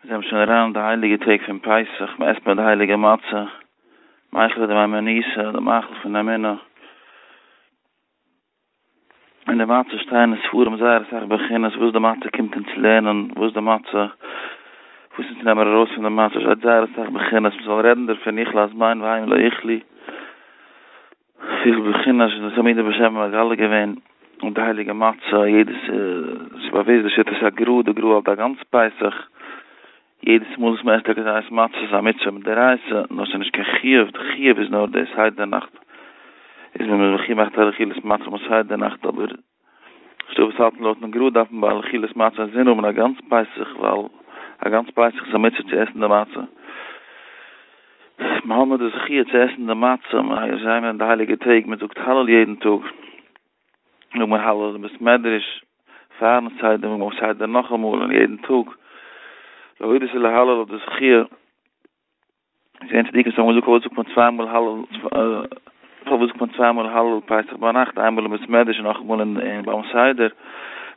זענען שוין אריין אין די הייליגע טעג פון פסח, מען עסט מיט די הייליגע מצה, מיכלא דמהימנותא, די מאכל פון אמונה. אין די מצה שטייען אין ספרים זייער אסאך בחינות וואס די מצה קומט אונז לערנען, וואס די מצה, וואס אונז נעמען ארויס פון די מצה, שטייט זייער אסאך בחינות, מען זאל רעדן דערפון יכלה הזמן והם לא יכלו. פיל בחינות וואס די תלמידי בעל שם האבן מגלה געווען אויף די הייליגע מצה, יעדעס ס'איז באוויסט די שיטת הגר"א, די גר"א האלט א גאנץ פסח, יעדעס מאל וואס מ'עסט א כזית מצה איז א מצוה מדאורייתא, נאר ס'איז נישט קיין חיוב, די חיוב איז נאר די סדר נאכט, איז מען מחויב מאכט א אכילת מצה ביים סדר נאכט, אבער ס'דא וואס האלטן לויטן גר"א דארף מען ביי אכילת מצה אינזין האבן א גאנץ פסח ווייל א גאנץ פסח איז א מצוה צו עסן די מצה. מיר האבן די זכי' צו עסן די מצה, מיר זענען אין די הייליגע טעג, מען זאגט הלל יעדן טאג, זאגט מען הלל אין בית מדרש פארן סדר און ביים סדר נאכאמאל און יעדן טאג להודות ולהלל אויף די זכי'. געווען צדיקים וואס האבן געזאגט פארוואס זאגט מען צוויי מאל הלל פארוואס זאגט מען צוויי מאל הלל פסח ביינאכט איינמאל אין בית מדרש און נאכאמאל אין ביים סדר,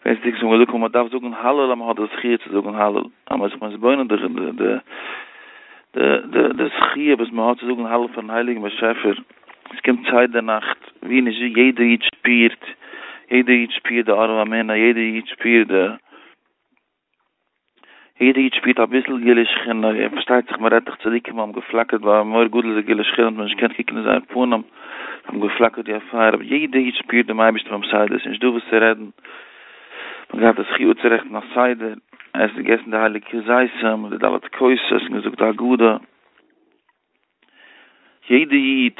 געווען צדיקים וואס האבן געזאגט אז מען דארף זאגן הלל אז מען האט די זכי' צו זאגן הלל, אז מען איז זיך מתבונן די די די די זכי' וואס מען האט צו זאגן הלל פארן הייליגן באשעפער, עס קומט סדר נאכט ווי נישט ווי יעדער איד שפירט, יעדער איד שפירט די אור האמונה, יעדער איד שפירט די. יעדער איד שפירט אביסל גילוי שכינה, און פארשטייט זיך מען רעדט דאך צדיקים האבן געפלאקערט ביי מאור גדול איז גילוי שכינה האט מען נישט געקענט קוקן אין זייער פנים, זיי האבן געפלאקערט ווי א פייער, אבער יעדער איד שפירט דעם אייבערשטן ביים סדר, ס'איז נישט דא וואס צו רעדן, מען האט געהאט די זכי' אפצורעכטן א סדר, עס געגעסן די הייליגע כזיתים, די ד' כוסות, און געזאגט די הגדה, יעדער איד.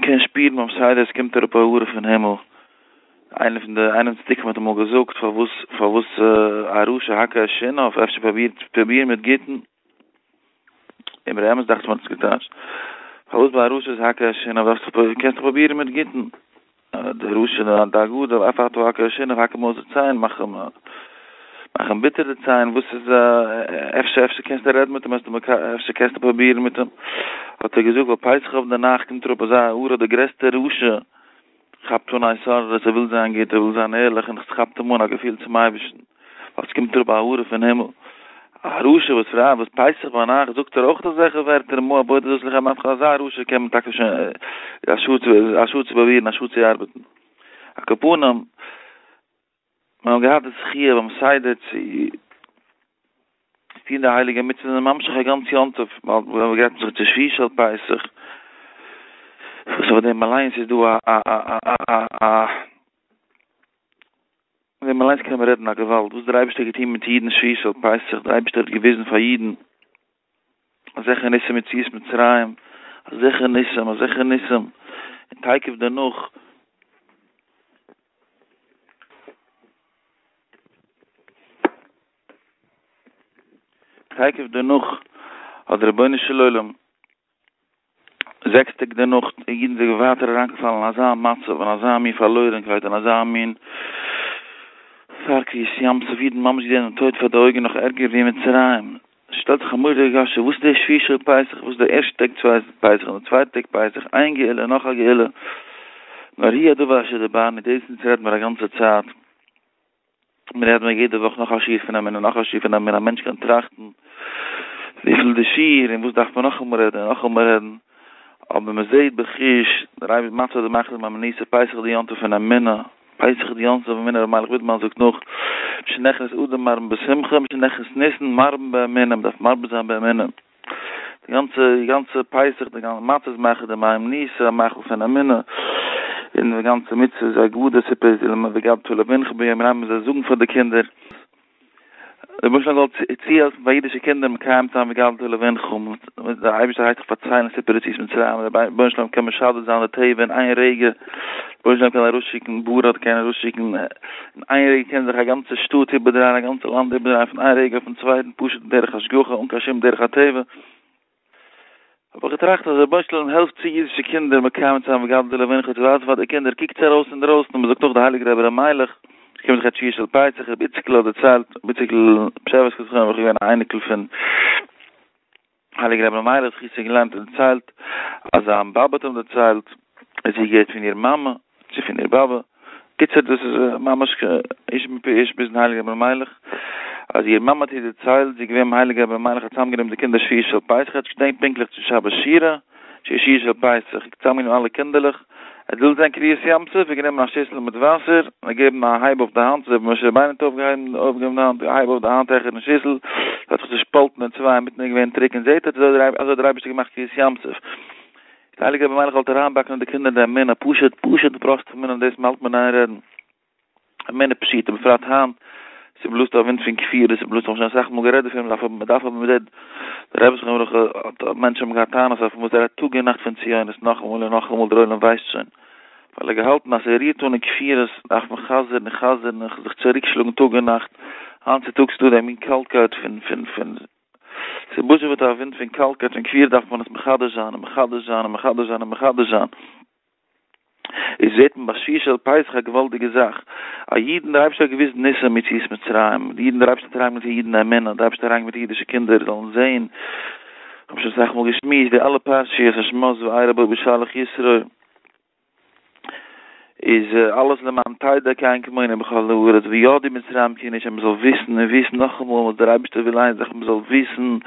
קען שפירן ביים סדר עס קומט אראפ א הארה פון הימל, איינער פון די איינער פון צדיקים האט אמאל געזאגט פארוואס פארוואס א רשע הקהה שיניו אפשר פראבירט פרוביר מיט גוטן, אמרי אמת דאכט זיך מיר האט עס געטייטשט, פארוואס ביי א רשע איז הקהה שיניו דארפסט דאך קענסט דאך פרובירן מיט גוטן, די רשע די הגדה אף אתה הקהה שיניו האק אים אויס די ציין מאך אים מאך אים ביטער די ציין וואס איז אפשר אפשר קענסטו רעדן מיט אים אפשר קענסטו פרובירן מיט אים האט ער געזאגט ווייל פסח אויף די נאכט קומט אראפ אזא הארה די גרעסטע רשע כאפט אן א התעוררות ער וויל זיין גוט ער וויל זיין ערליך און עס כאפט אים אן א געפיל צום אייבערשטן ווייל עס קומט אראפ א הארה פון הימל א רשע וואס פרייט וואס פסח ביינאכט זאגט ער אויך אזעלכע ווערטער מה עבודה זאת לכם אזא רשע קען מען טאקע שוין א שאד א שאד צו פרובירן א שאד צו ארבעטן על כל פנים מיר האבן געהאט די זכי' ביים סדר צו טון די הייליגע מצוה און ממשיך א גאנץ יום טוב, ווייל מען גרייט זיך צו שביעי של פסח, וואס אויף דעם אליינס איז דא א א א א א א אויף דעם אליינס קען מען רעדן א געוואלד, וואס דער אייבערשטער האט געטון מיט אידן שביעי של פסח, דער אייבערשטער האט געוויזן פאר אידן אזעלכע ניסים יציאת מצרים, אזעלכע ניסים, אזעלכע ניסים, און תיכף דערנאך. תיכף דערנאך האט דער רבונו של עולם זעקס טעג דערנאך די אידן זענען ווייטער אריינגעפאלן אין אזא מצב אין אזא מין פארלוירענקייט אין אזא מין פאר קריעת ים סוף אידן ממש געזען דעם טויט פאר די אויגן נאך ערגער ווי אין מצרים שטעלט זיך א מורא'דיגע קשיא וואס איז דער שביעי של פסח וואס איז די ערשטע טאג פסח און די צווייטע טאג פסח איין גאולה נאך א גאולה נאר הוא הדבר אשר דיברנו דאס אונז רעדן מיר א גאנצע צייט. מיר רעדן יעדע וואך נאך א שיעור פון אמונה, נאך א שיעור פון אמונה, א מענטש קען טראכטן וויפיל די שיעור און וואס דארף מען נאכאמאל רעדן און נאכאמאל רעדן, אבער מען זעט בחוש, דער אייבערשטער מצה די מאכל דמהימנותא, פסח די יום טוב פון אמונה, פסח די יום טוב פון אמונה, ר' מיילעך בידערמאן זאגט נאך, משנכנס אדר מרבין בשמחה, משנכנס ניסן מרבין באמונה, מען דארף מרבה זיין באמונה. די גאנצע די גאנצע פסח די גאנצע מצה איז מאכל דמהימנותא א מאכל פון אמונה און די גאנצע מצוה איז הגדה סיפור והגדת לבנך ביום רב מ'זאל זאגן פאר די קינדער רבונו של עולם זאל צוהעלפן פאר אידישע קינדער מקיים זיין והגדת לבנך דער אייבערשטער הייסט דאך פארציילן סיפור יציאת מצרים דער רבונו של עולם קען משדד זיין די טבע אין איין רגע רבונו של עולם קען ארויסשיקן ברד קען ארויסשיקן אין איין רגע קען זיך א גאנצע שטאט איבערדרייען, א גאנצע לאנד איבערדרייען פון איין רגע אויפן צווייטן, פשוט דרך השגחה, אן קיין שום דרך הטבע. האב איך געטראכט אז רבונו של עולם העלפט צו אידישע קינדער מקיים צו זיין והגדת לבנך צו ווייזן פאר די קינדער, קוקטס ארויס אינדרויסן און מען זאגט נאך די הייליגע רבי ר' מיילעך, עס קומט זיך יעצט שביעי של פסח, רבי איציקל האט דערציילט, רבי איציקל פשעווארסקער זכרונו לברכה איז געווען א אייניקל פון הייליגער רבי ר' מיילעך זכותו יגן עלינו האט דערציילט אז זיין באבע האט אים דערציילט אז זי האט געהערט פון איר מאמע צו פון איר באבע, קיצור דאס איז ממש איש מפי איש ביזן הייליגן רבי ר' מיילעך. אז איר מאמע האט איר דערציילט, זי איז געווען ביים הייליגן רבי מיילעך האט צוזאמגענומען די קינדער שביעי של פסח, איך געדענק פונקטליך צו שבת שירה, צו שביעי של פסח, צוזאמגענומען אלע קינדערלעך, ער וויל זען קריעת ים סוף, און גענומען א שיסל מיט וואסער, און געגעבן א הייב אויף די האנט, אזוי ווי משה רבינו האט אויפגעהויבן אויפגעהויבן די האנט, א הייב אויף די האנט העכערן שיסל, עס האט זיך צושפאלטן אין צוויי, אינמיטן איז געווען טרוקן, זעט איר, אזוי האט דער אייבערשטער געמאכט קריעת ים סוף. דער הייליגער רבי מיילעך וואלט אריינבאקן אין די קינדער די אמונה, פשוט, פשוט פראסטע אמונה, דאס מ'האלט מיר אין איין רעדן. אמונה פשוטה, בפרט היינט, ס'בלאזט א ווינט פון כפירה, ס'בלאזט, כ'האב שוין אסאך מאל גערעדט דערפון, מ'דארף האבן, מ'דארף האבן, מ'זעט, דער רבי זכרונו לברכה האט, מענטשן האבן געהאט טענות אויף אים וואס ער רעדט טאג און נאכט פון ציונות, נאכאמאל און נאכאמאל, דער עולם ווייסט שוין, ווייל ער האט געהאלטן אז ס'רירט אן אין כפירות, דארף מען חזר'ן און חזר'ן און זיך צוריקשלאגן טאג און נאכט, היינט צוטאגס איז דא די מין קאלטקייט פון פון פון, ס'בוזשעוועט א ווינט פון קאלטקייט פון כפירה דארף מען עס מחדש זיין און מחדש זיין און מחדש זיין און מחדש זיין. איז זעט מען ביי שביעי של פסח א געוואלדיגע זאך, א אידן דער אייבערשטער האט געוויזן ניסים יציאת מצרים, די אידן דער אייבערשטער האט אריינגעברענגט אין אידן אמונה, דער אייבערשטער האט אריינגעברענגט אידישע קינדער זאלן זען, כ'האב שוין אסאך מאל געשמועסט די אלע פרשיות אין שמות וארא בא בשלח יתרו, איז אלעס למען תדע כי אין כמוני בכל הארץ וידעו מצרים כי אני ה', מען זאל וויסן און וויסן נאכאמאל אז דער אייבערשטער וויל איין זאך מען זאל וויסן,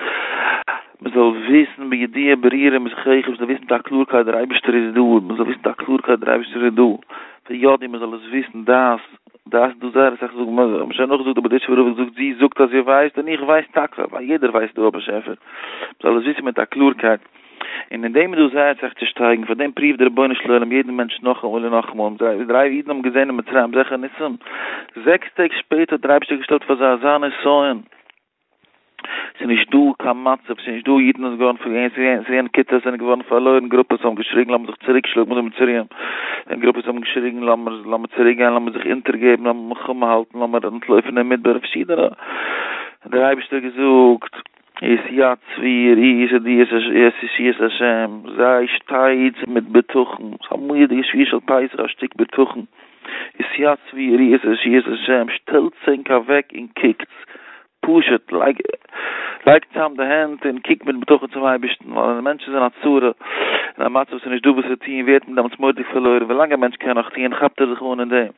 מען זאל וויסן בידיעה ברורה ומוכחת, מען זאל וויסן מיט א קלארקייט דער אייבערשטער איז דא, מען זאל וויסן מיט א קלארקייט דער אייבערשטער איז דא, וידעו מען זאל עס וויסן, דעת, דעת איז דא זייער אסאך זאגן, מען האט שוין נאכגעזאגט דער בארדיטשובער רב האט געזאגט זי זאגט אז זי ווייסט און איך ווייס טאקע, ווייל יעדער ווייסט דא א באשעפער, מען זאל עס וויסן מיט א קלארקייט, און אין דעם איז דא זייער אסאך צו שטייגן, פאר דעם פריווט דער רבונו של עולם יעדן מענטש נאכאמאל און נאכאמאל, די אידן האבן געזען אין מצרים אזעלכע ניסים, זעקס טעג שפעטער האט דער אייבערשטער געשטעלט פאר זיי אזא נסיון. ס'איז נישט דא קיין מצב, ס'איז נישט דא אידן איז געווארן פאר ס'איז געווען כיתות זענען געווארן פארלוירן, גרופעס האבן געשריגן לאמיר זיך צוריק שלאגן מיט די מצריים, און גרופעס האבן געשריגן לאמיר לאמיר צוריק גיין לאמיר זיך אונטערגעבן לאמיר מלחמה האלטן לאמיר אנטלויפן אין מדבר, פארשידענע, דער אייבערשטער האט געזאגט התייצבו וראו את ישועת השם, זיי שטייטס מיט בטחון, ס'איז א מורא'דיגע שביעי של פסח א שטיק בטחון, התייצבו וראו את ישועת השם, שטעלטס ענק אוועק און קוקטס, פשוט, לייג לייג צאם די הענט און קוק מיט בטחון צום אייבערשטן, ווייל ווען א מענטש איז אין א צרה, אין א מצב וואס ס'איז נישט דא וואס צו טון, ווערט מען דעמאלטס מורא'דיג פארלוירן, ווילאנג א מענטש קען נאך טון, כאפט ער זיך אן אין דעם.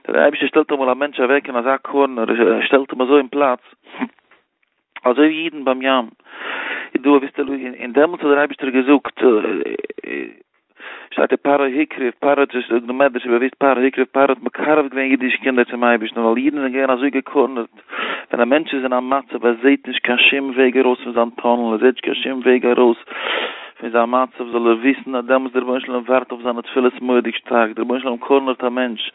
דער אייבערשטער שטעלט אמאל א מענטש אוועק אין אזא קארנער, ער שטעלט אים אזוי אין פלאץ, אזוי ווי אידן ביים ים, איז דא א וויסטע לוי', און דעמאלטס האט דער אייבערשטער געזאגט, שטייט ופרעה הקריב, פרעה האט זיך, זאגט די מדרש איז באוויסט פרעה הקריב, פרעה האט מקרב געווען אידישע קינדער צום אייבערשטן, ווייל אידן זענען געווען אזוי געקארנערט, ווען א מענטש איז אין א מצב ער זעט נישט קיין שום וועג ארויס פון זיין טאנעל, ער זעט נישט קיין שום וועג ארויס פון זיין מצב, זאל ער וויסן אז דעמאלטס דער רבונו של עולם ווארט אויף זיינע תפילות מורא'דיג שטארק, דער רבונו של עולם קארנערט א מענטש.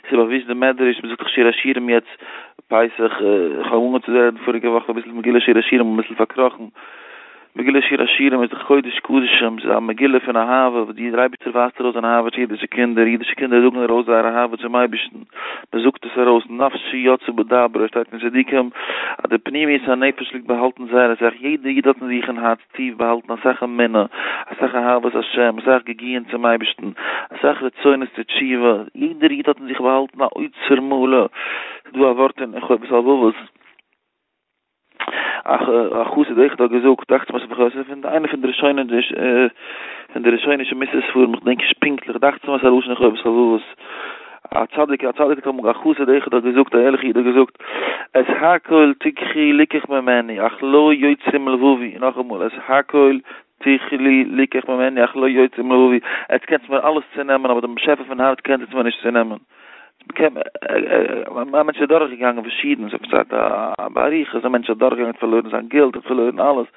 ס'איז באוויסט די מדרש, מ'זאגט דאך שיר השירים יעצט פסח, איך האב אנגעהויבן צו רעדן פאריגע וואך אביסל מגילת שיר השירים, אביסל פארקראכן, מגילת שיר השירים איז דאך קודש קדשים, ס'איז א מגילה פון אהבה, וואס דער אייבערשטער ווייזט ארויס זיין אהבה צו אידישע קינדער, אידישע קינדער זאגן ארויס זייער אהבה צום אייבערשטן, מ'זאגט עס ארויס, נפשי יצאה בדברו, שטייט אין צדיקים אז די פנימיות הנפש ליגט באהאלטן זייער אסאך, יעדער איד האט אין זיך אין הארץ טיף באהאלטן אסאך אמונה, אסאך אהבת השם, אסאך געגועין צום אייבערשטן, אסאך רצונות צו תשובה, יעדער איד האט אין זיך באהאלטן א אוצר מלא, ס'איז דא א ווארט אין חובת הלבבות, א חסיד אחד האט געזאגט, דאכט זיך מיר ס'איז פון איינע פון די ראשונים פון די ראשונישע מוסר ספרים, איך געדענק נישט פונקטליך, דאכט זיך מיר ס'איז א לשון אין חובת הלבבות, א צדיק, א צדיק האט אמאל, א חסיד אחד האט געזאגט, א ערליכע איד האט געזאגט, את הכל תוכלו ליקח ממני, אך לא יוצר מלבבי, נאכאמאל, את הכל תוכלו ליקח ממני, אך לא יוצר מלבבי, עטס קענטס מיר אלעס צונעמען, אבער דעם באשעפער פון הארץ קענט עטס מיר נישט צונעמען. א מענטש איז דורכגעגאנגען פארשידענס, איך פארצייל א באריכות, א מענטש האט דורכגעגאנגען, האט פארלוירן זיין געלט, האט פארלוירן אלעס,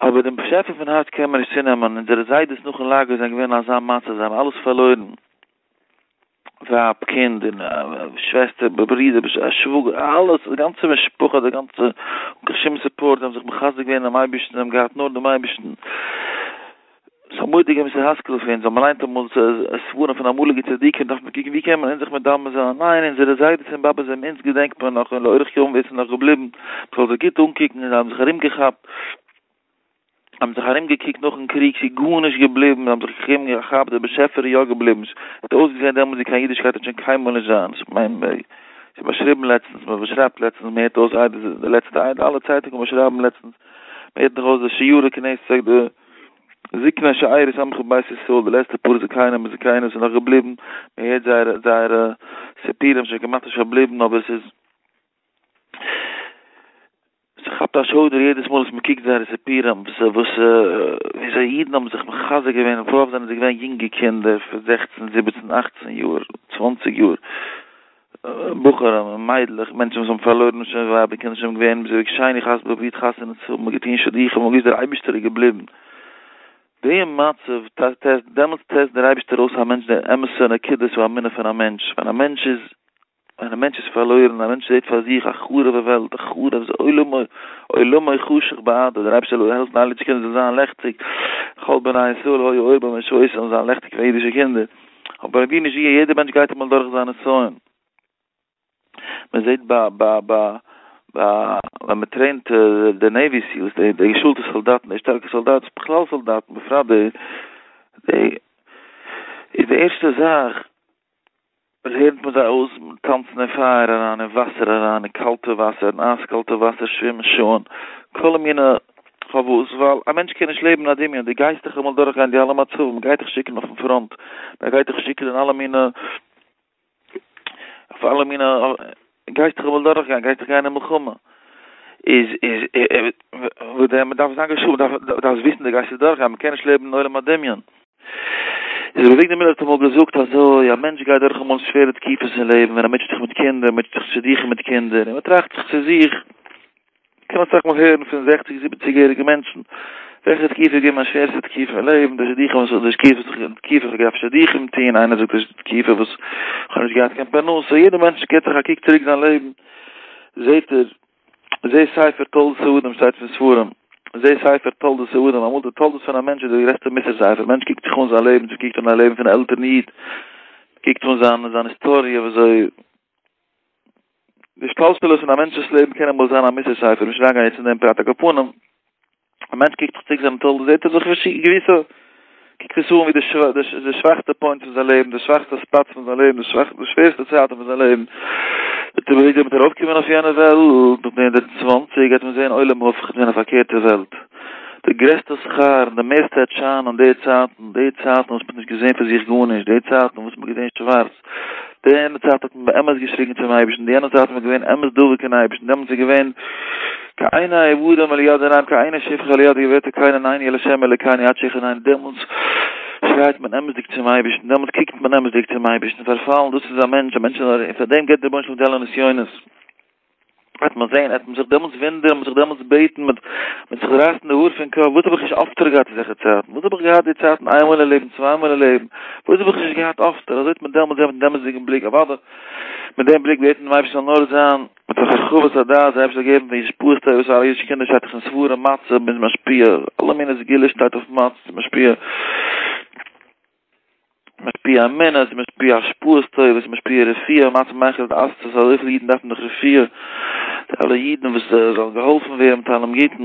אבער דעם באשעפער פון הארץ קען מען נישט צונעמען, אונזערע זיידעס נאכן לאגער זענען געווען אין אזא מצב, זיי האבן אלעס פארלוירן, ווייב, קינד, און שוועסטער, ברודער, שוואגער, אלעס, די גאנצע משפחה, די גאנצע, אן קיין שום סופארט, זיי האבן זיך מחזק געווען אינעם אייבערשטן, זיי האבן געהאט נאר דעם אייבערשטן. ס'איז א מורא'דיגע מוסר השכל פון אונז, אז מ'ליינט אמאל ספרים פון אמאליגע צדיקים דארף מען קוקן ווי קען מען אונז זיך מדמה זיין, ניין אונזערע זיידעס און באבעס וועם אונז געדענקט מען נאך און לאורך ימים ווער ס'איז נאך געבליבן, מ'זאל זיך גוט אנקוקן און זיי האבן זיך ארומגעכאפט, האבן זיך ארומגעקוקט נאכן קריג ס'איז גארנישט געבליבן, זיי האבן זיך ארומגעכאפט דער באשעפער איז יא געבליבן, ס'האט אויסגעזען דעמאלטס ווי קיין אידישקייט וועט שוין קיינמאל נישט זיין, כ'מיין ס'איז באשריבן לעצטנס, מ'באשרייבט לעצטנס, מ'הערט אויס די לעצטע עדה, אלע צייטונגען באשרייבן לעצטנס, מ'הערט נאך אויס די שיירי כנסת די. זקני שארית עמך בית ישראל, די לעצטע פאר זקנים וזקנות איז נאך געבליבן, מען הערט זייערע זייערע סיפורים שוין כמעט נישט פארבליבן אבער עס איז ס'כאפט א שוידער יעדעס מאל וואס מען קוקט זייערע סיפורים וואס וואס וויאזוי אידן האבן זיך מחזק געווען און רוב זענען זיי געווען יונגע קינדער פון זעכצן זיבעצן אכצן יאר צוואנציג יאר בחורים און מיידלעך מענטשן וואס האבן פארלוירן שוין ווייב און קינדער שוין געווען בזיווג שני חתונה פרובירט חתונה צו האבן געטון שידוכים און געוואוסט דער אייבערשטער איז געבליבן די מצב טעסט דעמאלטס טעסט דער אייבערשטער אויס א מענטש די אמת'ע נקודת האמונה פון א מענטש ווען א מענטש איז ווען א מענטש איז פארלוירן, א מענטש זעט פאר זיך א חרוב'ע וועלט, א חרוב, עולמו, עולמו חשך בעדו, דער אייבערשטער זאל העלפן אלע אידישע קינדער זאל זיין לעכטיג, כל בני ישראל היה אור במושבותם, זאל זיין לעכטיג פאר אידישע קינדער, אבער ווי נישט ווי, יעדער מענטש גייט אמאל דורך זיין נסיון, מען זעט ביי ביי ביי ביי ווען מען טרעינט די נעווי סיעלס, די די געשולטע סאלדאטן, די שטארקע סאלדאטן, בכלל סאלדאטן, בפרט די די, איז די ערשטע זאך לערנט מען זיי אויס טאנצן אין פייער אריין, אין וואסער אריין, אין קאלטע וואסער, אין אייז קאלטע וואסער, שווימען שעה'ן, כל מיני, פארוואס? ווייל א מענטש קען נישט לעבן אין א דמיון, דו גייסט דאך אמאל דורכגיין די אלע מצבים, מען גייט דיך שיקן אויפן פראנט, מען גייט דיך שיקן אין אלע מיני, אויף אלע מיני, גייסט דאך אמאל דורכגיין, גייסט דאך גיין אין מלחמה, איז איז וואס דען, מען דארף זיין געשולט, מען דארף וויסן דו גייסט עס דורכגיין, מען קען נישט לעבן אין עולם הדמיון. איז ר' אביגדור מילער האט אמאל געזאגט אזוי, א מענטש גייט דורך אמאל שווערע תקופות אין לעבן, ווען ער מוטשעט זיך מיט קינדער, מוטשעט זיך שידוכים מיט קינדער, און מען טראכט זיך צו זיך, קען אסאך מאל הערן פון זעכציג זיבעציג יעריגע מענטשן, וועלכע תקופה איז געווען מיין שווערסטע תקופה אין לעבן, די שידוכים וואס די תקופה וואס איך האב געדארפט שידוכים טון, איינער זאגט די תקופה וואס איך האב נישט געהאט קיין פרנסה, יעדער מענטש געבט זיך א קוק צוריק זיין לעבן, זעט ער זה ספר תולדות האדם שטייט פון ספרים, זה ספר תולדות האדם, אמאל די תולדות פון א מענטש איז די גרעסטע מוסר ספר, מענטש קוקט זיך אן זיין לעבן, צו קוקט אן א לעבן פון א עלטערן איד, קוקט אן זיין זיין היסטאריע וויאזוי די השתלשלות פון א מענטש'ס לעבן קען אמאל זיין א מוסר ספר, נישט אריינגיין יעצט אין דעם פרט, על כל פנים. א מענטש קוקט זיך צוריק זיינע תולדות זעט ער זיך געוויסע קוקט עס אן ווי די שוואכסטע פוינט פון זיין לעבן די שוואכסטע ספאט פון זיין לעבן די שווערסטע צייטן פון זיין לעבן וועט ער וועט ער ארויפקומען אויף יענע וועלט נאך די 120 גייט מען זען עולם הפוך געווען א פארקערטע וועלט די גרעסטע שכר און די מערסטע וועט שיינען די צייטן די צייטן וואס מען האט נישט געזען פאר זיך גארנישט די צייטן וואס מען האט געזען שווארץ די יענע צייט האט מען באמת געשריגן צום אייבערשטן, די יענע צייט איז מען געווען אמת דבוק אין אייבערשטן, דעמאלטס איז געווען כי עיני אדם אל יד עיניים כי עיני שפחה אל יד גברתה כן עינינו אל ה' אלוקינו עד שיחננו, דעמאלטס שרייט מען אמת'דיג צום אייבערשטן, דעמאלטס קוקט מען אמת'דיג צום אייבערשטן, פארפאלן דאס איז א מענטש, א מענטש איז נאר, און פאר דעם געבט דער רבונו של עולם די אלע נסיונות. וועט מען זען, וועט מען זיך דעמאלטס וואונדערן, מען וועט זיך דעמאלטס בעטן, מען וועט זיך רייסן די האר פון קאפ, וואס האב איך נישט אפטער געהאט אזעלכע צייטן, וואס האב איך געהאט די צייטן איין מאל אין לעבן, צוויי מאל אין לעבן, וואס האב איך נישט געהאט אפטער, אזוי וועט מען דעמאלטס זען מיטן אמת'דיגן בליק, אוודאי מיט דעם בליק בעטן דעם אייבערשטן זאל נאר זיין מיט א הרחבת הדעת, דער אייבערשטער זאל געבן פון השפעות טובות פאר אלע אידישע קינדער שטייט דאך אין ספרים מצה מ'איז משפיע, אלע מיני סגולות שטייט אויף מצה איז משפיע. משפיע אמונה, ס'איז משפיע השפעות טובות, ס'איז משפיע רפואה, מצה מיכלא דאסתא, אזויפיל אידן דארפן דאך רפואה, די אלע אידן וואס זאלן געהאלפן ווערן מיט אלעם גוטן,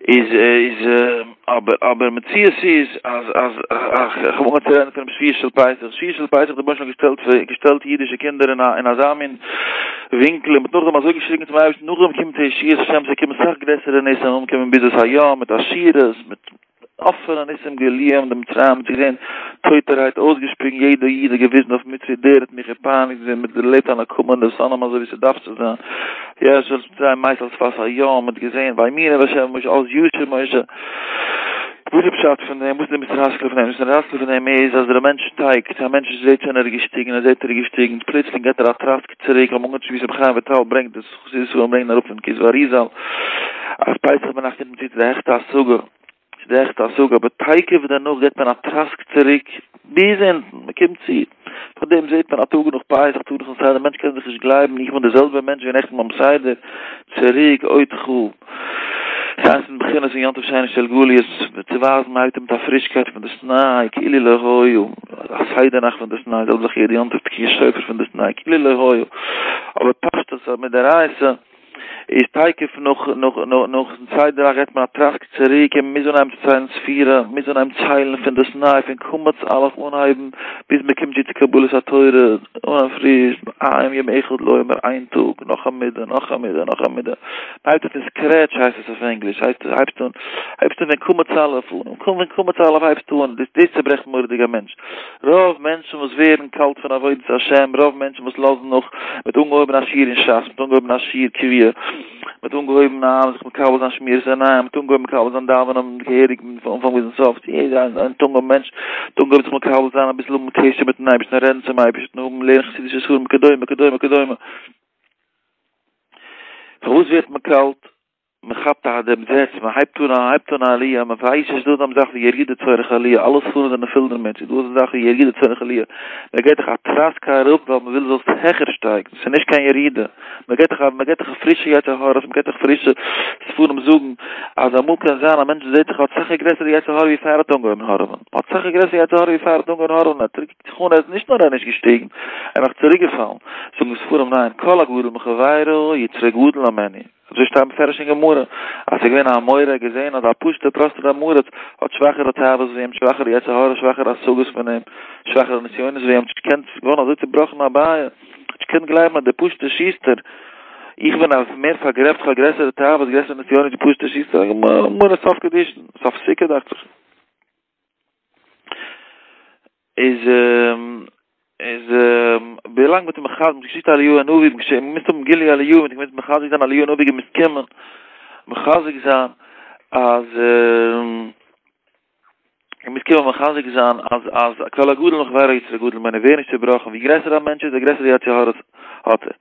איז איז אבער אבער מציאות איז אז אז איך האב אנגעהויבן צו רעדן פונעם שביעי של פסח, שביעי של פסח האט דער רבונו של עולם געשטעלט געשטעלט אידישע קינדער אין א אין אזא מין ווינקל און מ'האט נאכדעם אזוי געשריגן צום אייבערשטן, נאכדעם קומט די ישועת השם, ס'קומען אסאך גרעסערע ניסים, נאכדעם קומען ביזת הים מיט עשירות, מיט אפענע ניסים גלויים די מצריים האבן זיי געזען טויטערהייט אויסגעשפיגן יעדע איד האט געוויזן אויף מצרי דער האט מיך געפייניגט זיי האבן דערלעבט א נקמה אין די שונאים אזוי ווי ס'דארף צו זיין וישב מצרים מת על שפת הים מ'האט געזען ויאמינו בה' ובמשה אז ישיר משה וואס איז פשט פון דעם וואס איז די מוסר השכל פון דעם די מוסר השכל פון דעם איז אז דער מענטש שטייגט א מענטש זעט שוין ער איז געשטיגן ער זעט ער איז געשטיגן פלוצלינג געט ער א טראסק צוריק האבן אנגעהויבן ווי רבי חיים וויטאל ברענגט דאס חסידישע ספרים ברענגען אראפ פון כתבי אריז"ל אז פסח ביינאכט קומט מען צו צו די העכסטע השגה צו די העכסטע השגה, אבער תיכף דערנאך געבט מען א טראסק צוריק ביז אונטן, מען קומט צו, פאר דעם זעט מען א טאג נאך פסח, טאג נאכן סדר, מענטש קען זיך נישט גלייבן, איך בין דער זעלבער מענטש ווי נעכטן ביים סדר, צוריק, עוד חו. ס'איז איינס פון די בחינות פון יום טוב שני של גליות, צו ווייזן מען הייבט אן מיט א פרישקייט פון דאס ניי, כאילו לא היה, א סדר נאכט פון דאס ניי, זעלבע זאך יעדע יום טוב תקיעת שופר פון דאס ניי, כאילו לא היה, אבער פשטות מדאורייתא. איז תיכף נאך נאך נאכן סדר נאכט געבט מען א טראסק צוריק און מ'מוז אנהייבן צו ציילן ספירה, מ'מוז אנהייבן ציילן פון דאס ניי פון קמץ א' אנהייבן ביז מ'קומט צו צו קבלת התורה, אנהייבן פריש, היום יום אחד לעומר, איין טאג, נאך א מידה, נאך א מידה, נאך א מידה, מ'הייבט אן פון סקרעטש הייסט עס אויף ענגליש, הייסט הייבסט אן, הייבסט אן פון קמץ א' אן, פון קמץ א' הייבסטו אן, דאס דאס צוברעכט מורא'דיג א מענטש. רוב מענטשן וואס ווערן קאלט פון עבודת השם, רוב מענטשן וואס לאזן נאך, מ'האט אנגעהויבן א שיעור אין שס, מ'האט אנגעהויבן א שיעור קבוע, מ'האט אנגעהויבן א זיך מקבל זיין שמירת עיניים, מ'האט אנגעהויבן מקבל זיין דאווענען געהעריג פון אנפאנג ביזן סוף, יעדער האט אנגעהויבן מענטש האט אנגעהויבן זיך מקבל זיין אביסל האבן קשר מיטן אייבערשטן, רעדן צום אייבערשטן, האבן לערנען חסידישע ספרים וכדומה וכדומה וכדומה. פארוואס ווערט מען קאלט? מען כאפט א דעם זעץ, מען הייבט אן א הייבט אן א עליה, מען ווייסט נישט דא אזא זאך ווי ירידה צורך עליה, אלע ספרים זענען פול דערמיט, ס'איז דא אזא זאך ווי ירידה צורך עליה, מען געט דיך א טראסק אראפ ווייל מען וויל זאלסט העכער שטייגן, ס'איז נישט קיין ירידה, מען געט דיך א מען געט דיך א פרישע יצר הרע, מען געט דיך פרישע, ספרים זאגן אז אמאל קען זיין א מענטש זעט זיך האט אסאך א גרעסערע יצר הרע ווי פאר ער האט אנגעהויבן הארעווען, האט אסאך א גרעסערע יצר הרע ווי פאר ער האט אנגעהויבן הארעווען, ער קוקט זיך אן ער איז נישט נאר ער איז נישט געשטיגן, ער איז נאך צוריקגעפאלן, זאגן ספרים ניין, כל הגדול מחבירו יצרו גדול הימנו. אזוי שטייט מפורש אין גמרא, אז ס'איז געווען א אמורא האט געזען אז א פשוט'ער פראסטער עם הארץ האט שוואכערע תאוות ווי אים, שוואכערע יצר הרע, שוואכערע השגות פון אים, שוואכערע נסיונות ווי אים, נישט געקענט, ס'איז געווארן אזוי צובראכן אביי, האט נישט געקענט גלייבן אז דער פשוט'ער שוסטער, איך בין א מער פארגרעבט, כ'האב גרעסערע תאוות, גרעסערע נסיונות ווי פשוט'ער שוסטער, גמרא סוף קידושין, סוף סוכה דאכט זיך. איז איז ווילאנג מ'האט אים מחזק געשיקט אליהו הנביא מ'מוז האבן גילוי אליהו מ'האט געמוזט מחזק זיין אליהו הנביא געמוזט קומען מחזק זיין אז געמוזט קומען מחזק זיין אז אז כל הגדול מחבירו יצרו גדול הימנו ווער נישט צובראכן ווי גרעסער א מענטש איז די גרעסערע יצר הרע האט ער.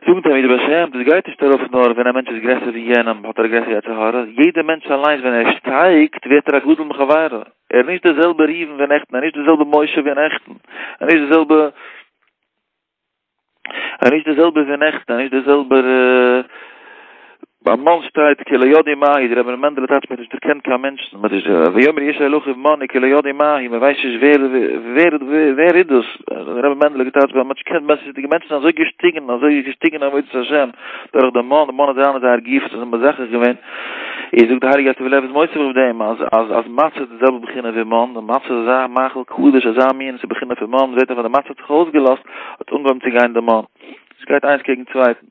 זאגן תלמידי בעל שם דאס גייט נישט ארויף נאר ווען א מענטש איז גרעסער ווי יענעם האט ער א גרעסערע יצר הרע יעדער מענטש אליינס ווען ער שטייגט ווערט ער א גדול מחבירו ער איז נישט דער זעלבער ראובן ווי נעכטן, ער איז נישט דער זעלבער משה ווי נעכטן, ער איז נישט דער זעלבער, ער איז נישט דער זעלבער ווי נעכטן, ער איז נישט דער זעלבער, ביי מן שטייט כי לא ידעו מהו, דער רבי ר' מענדעלע טייטשט מען האט נישט דערקענט קיין מענטשן, מען האט נישט, ויאמר איש אל אחיו מן הוא כי לא ידעו מהו, מען ווייסט נישט ווער, ווער, ווער איז דאס, דער רבי מענדעלע האט געטייטשט מען האט נישט געקענט, די מענטשן זענען אזוי געשטיגן, אזוי געשטיגן אין עבודת השם, דורך די מן, די מן איז אריין אין זייער גוף, זיי זענען מזכך געווען. איז זאגט די הייליגע ייטב לב איז מוסיף אויף דעם אז אז אז מצה איז די זעלבע בחינה ווי מן, די מצה איז אזא מאכל קדוש אזא מין ס'איז בחינה פון מן, מ'זעט אז ווען די מצה האט זיך אויסגעלאזט האט אנגעהויבן צו גיין די מן, עס גייט איינס קעגן צווייטן,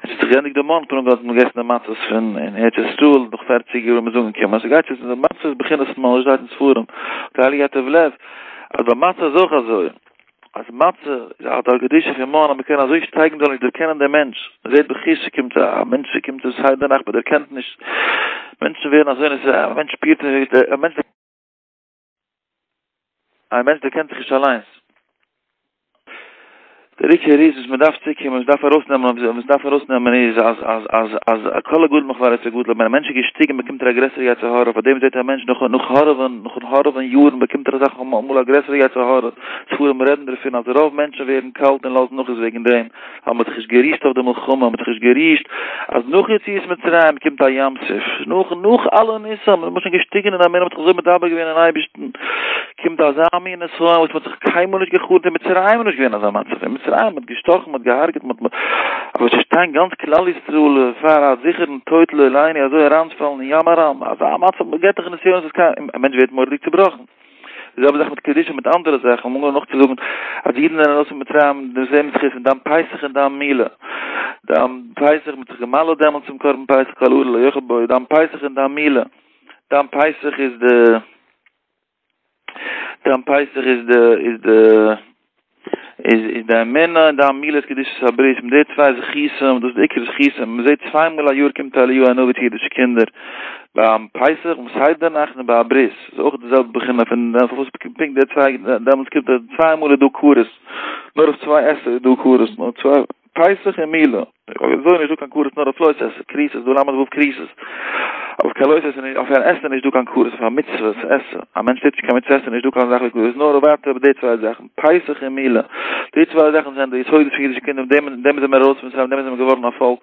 עס האט זיך געענדיגט די מן האט מען אנגעהויבן געגעסן די מצות פון אין ארץ ישראל נאך פערציג יאר איז מען אנגעקומען, ס'גייט צו די מצה איז בחינת מן אזוי שטייט אין ספרים, די הייליגע ייטב לב אז ביי מצה איז אויך אזוי. אז מצה איז האט א קדושה פון מן אז מ'קען אזוי שטייגן מ'זאל נישט דערקענען דעם מענטש, מ'זעט בחוש ס'קומט א מענטש ס'קומט צו סדר נאכט מ'דערקענט נישט, מענטשן ווערן אזוי נתרומם, א מענטש שפירט נישט א מענטש א מענטש דערקענט זיך נישט אליינס. דער עיקר איז וואס מ'דארף צוקומען, וואס מ'דארף ארויסנעמען, וואס מ'דארף ארויסנעמען איז אז אז אז אז כל הגדול מחברו יצרו גדול, ווען א מענטש איז געשטיגן באקומט ער א גרעסערע יצר הרע, פאר דעם זעט א מענטש נאך נאך הארעווען, נאכן הארעווען יארן באקומט ער אסאך אמאל א גרעסערע יצר הרע, ספרים רעדן דערפון אז רוב מענטשן ווערן קאלט און לאזן נאך איז וועגן דעם ווייל מ'האט זיך נישט גערישט אויף די מלחמה, מ'האט זיך נישט גערישט אז נאך יציאת מצרים קומט א ים סוף, נאך נאך אלע ניסים, מ'איז שוין געשטיגן אין אמונה, מ'האט זיך אזוי מדבק געווען אין אייבערשטן, קומט אזא מין נסיון וואס מ'האט זיך קיינמאל נישט גע'חלומ'ט, אין מצרים איז נישט געווען אזא מצב, אין מצרים מ'האט געשטאכן, מ'האט געהארגעט, מ'האט אבער צו שטיין גאנץ כלל ישראל פאר א זיכערן טויט לא עלינו אזוי אריינצופאלן אין ים אריין, אזא מצב, מ'געט דאך נסיונות וואס קיין, א מענטש ווערט מורא'דיג צובראכן. די זעלבע זאך מיט קדושה מיט אנדערע זאכן, מ'האט אנגעהויבן נאכצוזאגן אז די אידן זענען ארויס פון מצרים דעם זעלבן זכות פון דם פסח און דם מילה, דם פסח מ'האט זיך גע'מל'ט דעמאלטס צום קרבן פסח כל ערל לא יאכל בו, דם פסח און דם מילה, דם פסח איז די דם פסח איז די איז די איז איז די אמונה און דם מילה איז קדושת הברית, מיט די צוויי זכותים, דאס איז די עיקר זכותים, מען זעט צוויי מאל א יאר קומט אליהו הנביא צו אידישע קינדער, ביים פסח, ביים סדר נאכט און ביי א ברית, איז אויך די זעלבע בחינה פון דעם, פארוואס פונקט די צוויי, דעמאלטס קומט ער, צוויי מאל איז דא כרת, נאר אויף צוויי עשה איז דא כרת, נאר צוויי, פסח און מילה. אזוי נישט דא קיין כרת נאר אויף לא תעשה, כריתות איז דא ל"ו כריתות. אויף קיין לא תעשה נישט, אויף אן עשה נישט דא קיין כרת, אויף א מצוות עשה, א מענטש טוט נישט קיין מצוות עשה נישט דא קיין זאך ווי כרת, נאר ווייטער ביי די צוויי זאכן, פסח און מילה, די צוויי זאכן זענען די יסודות פון אידישע קינדער, מיט דעם דעם זענען מיר ארויס פון מצרים, מיט דעם זענען מיר געווארן א פאלק,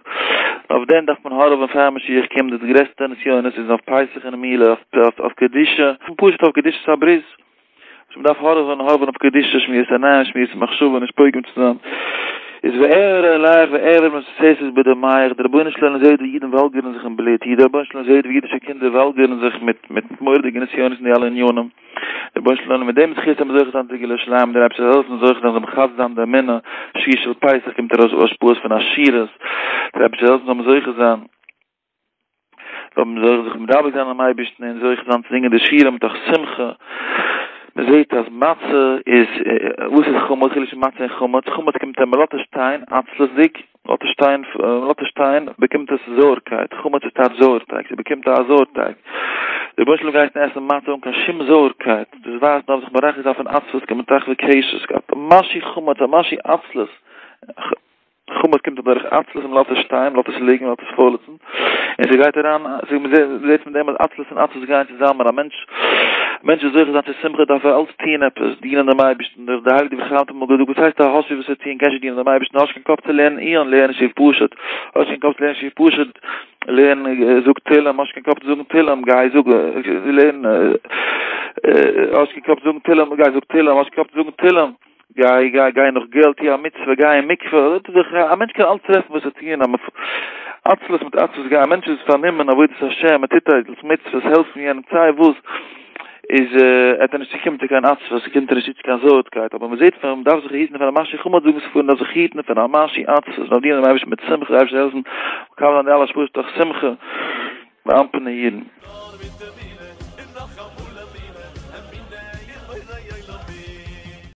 און אויף דעם דארף מען הארעווען פאר משיח קומט, די גרעסטע נסיונות איז אויף פסח און מילה, אויף אויף קדושה, פשוט אויף קדושת הברית. וואס מ'דארף הארעווען, הארעווען אויף קדושה, שמירת עיניים, שמירת מחשבה, נישט פוגם צו זיין. איז וארא אלך ואעבור מתוססת בדמיך, דער רבונו של עולם זעט ווי אידן וואלגערן זיך אין בלוט, דער רבונו של עולם זעט ווי אידישע קינדער וואלגערן זיך מיט מיט מורא'דיגע נסיונות אין די אלע ענינים, דער רבונו של עולם מיט דעם זכות וועט מען זוכה זיין צו גאולה שלימה, דער אייבערשטער זאל העלפן זוכה זיין זאל מחזק זיין די אמונה, שביעי של פסח קומט ארויס השפעות פון עשירות, דער אייבערשטער זאל העלפן זאל מען זוכה זיין. זאל מען זוכה זיך מדבק זיין אינעם אייבערשטן און זוכה זיין צו זינגען די שירה מתוך שמחה, מען זעט אז מצה איז, וואס איז חמץ, חילוק צווישן מצה און חמץ, חמץ קומט ווען מען לאזט עס שטיין עצלות'דיג, מען לאזט עס שטיין, מען לאזט עס שטיין באקומט עס זויערקייט, חמץ איז טייטש זויערטייג, ס'באקומט א זויערטייג, דער רבונו של עולם געהייסן עסן מצה אן קיין שום זויערקייט, דאס ווייזט מען דארף זיך מרחק זיין פון עצלות כמטחווי קשת, א משהו חמץ, א משהו עצלות. חמץ קומט דורך עצלות און מ'לאזט עס שטיין, מ'לאזט עס ליגן, מ'לאזט עס פוילעצן, און ס'גייט אריין, מ'זעט פון דעם אז עצלות און עצבות גייען צוזאמען, א מענטש, א מענטש וויל זוכה זיין צו שמחה דארף ער אלץ טוען עפעס, דינען דעם אייבערשטן, דער דער הייליגער דברי חיים האט אמאל געזאגט, וואס הייסט האסט נישט וואס צו טון, קענסט נישט דינען דעם אייבערשטן, האסט קיין קאפ צו לערנען עיון, לערן שיעור פשוט, האסט קיין קאפ צו לערנען שיעור פשוט, לערן, זאג תהלים, האסט קיין קאפ צו זאגן תהלים, גיי זאג, לערן, האסט קיין קאפ צו זאגן תהלים, גיי זאג תהלים, האסט קיין קאפ צו זאגן תהלים. גיי גיי גיי נאך געלט, טו א מצוה, גיי אין מקווה, א מענטש קען אלץ טרעפן וואס צו טון, עצלות מיט עצבות גיי, א מענטש איז פארנומען עבודת השם, ער טוט אלץ מצוות, העלפן יענעם, סיי וואס, איז עט ער נישט צוקומען צו קיין עצבות, קומט ער נישט צו צו קיין זויערקייט, אבער מען זעט פון, מען דארף זיך היטן פון א משהו חמץ, זאגן ספרים, מען דארף זיך היטן פון א משהו עצבות, מען דארף דינען דעם אייבערשטן מיט שמחה, דער אייבערשטער זאל העלפן, מקבל זיין די אלע השפעות מתוך שמחה, באמפענע אידן.